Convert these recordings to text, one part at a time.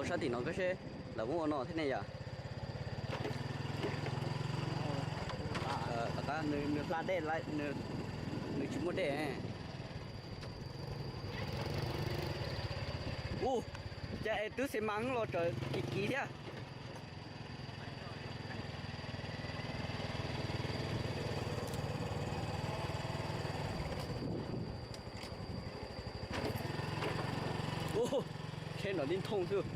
Sab tim no koj seb lawv muab ua no thiab ne yom. Tom qab nws hla dej, nws tsis muaj dej. Ua cas es twb xi mas los tseem kiv kiv thiab. Ua, tsheb nram tib nthoo xwb.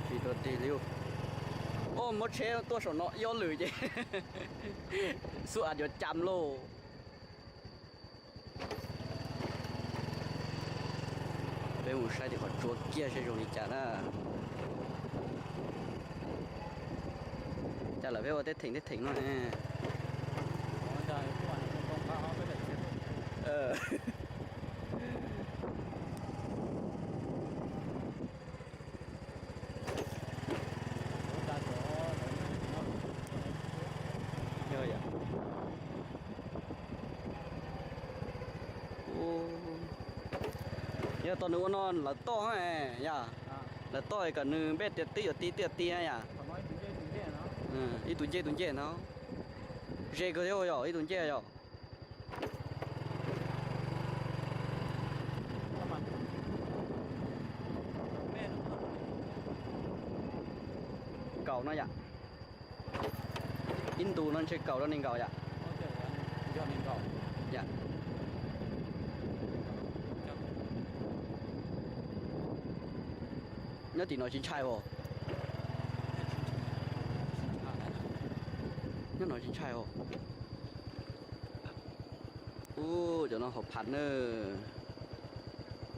Tsis rau tig li. Ua, muab tsheb tuaj saum no ib ob lwm ces xub as yuav cam lauj. Peb mus saib tim qhov tsua kiag seb zoo li cas na. Cas lawv peb ua teb theem teb theem no ne. Yog yom. Yog tau nws ua no lawv toj, yog lawv toj kom nws npej tias twb yuav ti twb yuav ti yom. Ib tug ncej tus ncej no. Ze kawg thiab yom, ib tug ncej yom. Kaum no yom. Ib ntus no ntshe kaum rau nees nkaum yom. Nyob tim no tsis ntshai os. Nyob no tsis ntshai os. Ub, cov no hauv phav na.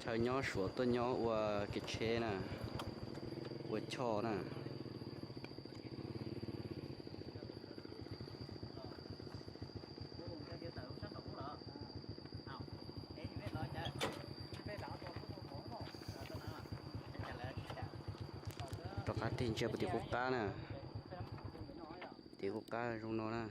Chaw nyob Suav tuaj nyob ua kev tsheb na, ua choj na. Rov qab tig ntsia puag tim qub qab na. Tim qub qab zoo no na.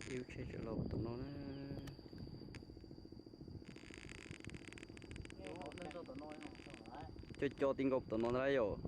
Ib lub tsheb tseem los tom no na. Cov cov ti nkaus tom no ntag yom.